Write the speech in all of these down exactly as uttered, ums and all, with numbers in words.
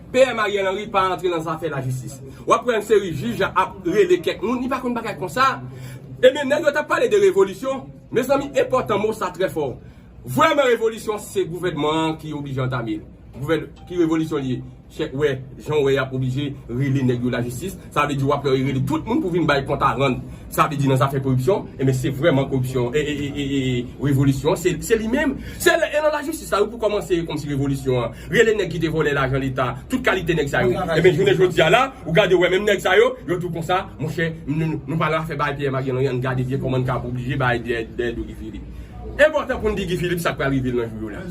P M Ariel Henry pa antre nan zafè lajistis. W ap wè yon seri jij ap rele kèk moun, li pa konn bagay konsa. Ebyen, nèg yo t ap pale de revolisyon. Mezanmi, enpòtan mo sa trè fò. Vrèman, revolisyon, se gouvènman an ki oblije antame l. Gouvèn-, ki revolisyon li ye? Chèk, wè, jan w wè y ap oblije rele nèg yo lajistis. Sa vle di w ap wè yo rele tout moun pou vin bay kont a rann. Sa vle di nan zafè koripsyon, ebyen, se vrèman koripsyon. E, e, e, e, e, revolisyon, se, se li menm. Se lè, e nan lajistis la, wi, pou kòmanse kòmsi revolisyon an. Rele nèg ki te vòlè lajan Leta, tout kalite nèg sa yo. Ebyen, jounen jodi a la, ou gade, wè, menm nèg sa yo, yo tou konsa, monchè, nou, nou pa nan afè bay P M Ariel Henry, ann gade byen kòman n ka oblije bay dèyè, dèyè do Guy Philippe. Enpòtan pou n di Guy Philippe sa k pral rive l nan jou yo la.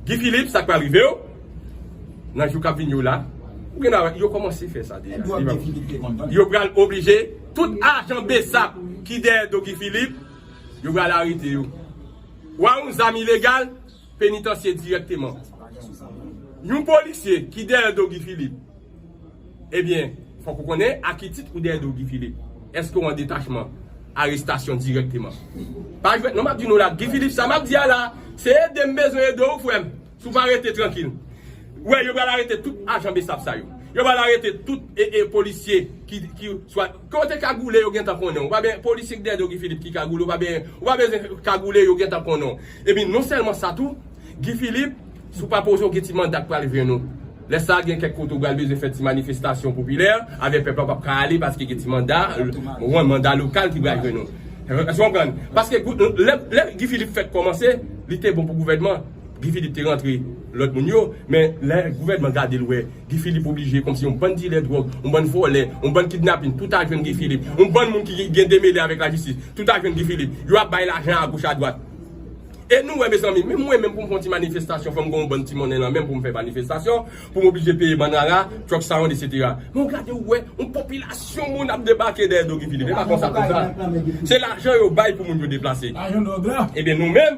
Guy Philippe, sa k pral rive w nan jou k ap vini yo la, ou gen dwa wè, yo kòmanse fè sa deja. Yo pral oblije, tout ajan besap ki dèyè do Guy Philippe, yo pral arete yo. Ou a yon zam ilegal, penitansye dirèkteman. Yon polisye ki dèyè do Guy Philippe, ebyen, fòk ou konnen a ki tit ou dèyè do Guy Philippe. Èske w an detachman? Arestasyon dirèkteman. Pa jwèt non, m ap di nou la, Guy Philippe, sa m ap di a la, se ede m bezwen ede w, frè m. Si w pa rete trankil. Wè, yo pral arete tout ajan besap sa yo. Yo pral arete tout e, e, polisye ki, ki swa, kote kagoule yo gentan konnen w. Ou pa ben polisye ki dèyè do Guy Philippe ki kagoule, ou pa ben, ou pa bezwen kagoule yo gentan konnen w. Epi non sèlman sa tou, Guy Philippe, si w pa poze w gen ti manda k pral jwenn ou. Lè sa a gen kèk kote w pral bezwen fè ti manifestasyon popilè, avèk pèp la w p ap ka ale paske gen ti manda, wan manda lokal ki pral jwenn ou. Èske w konprann? Paske gou-, lè, lè Guy Philippe fèk kòmanse, li te bon pou gouvènman. Guy Philippe te rantre lòt moun yo, men lè gouvènman gade l wè, Guy Philippe oblije kòmsi yon bann dilè dwòg, yon bann vòlè, yon bann kidnapin, tout al jwenn Guy Philippe. Yon bann moun ki gen demele avèk lajistis, tout al jwenn Guy Philippe. Yo ap bay lajan agoch adwat. E nou wè, mezanmi, menm mwen menm pou m fè yon ti manifestasyon, fò m gen yon bann ti monnen nan men m pou m fè manifestasyon, pou m oblije peye bann rara, truck sound, etsetera. Men w gade, w wè, yon popilasyon moun ap debake dèyè do Guy Philippe. E pa konsa konsa. Se lajan yo bay pou moun yo deplase. Ebyen, nou menm,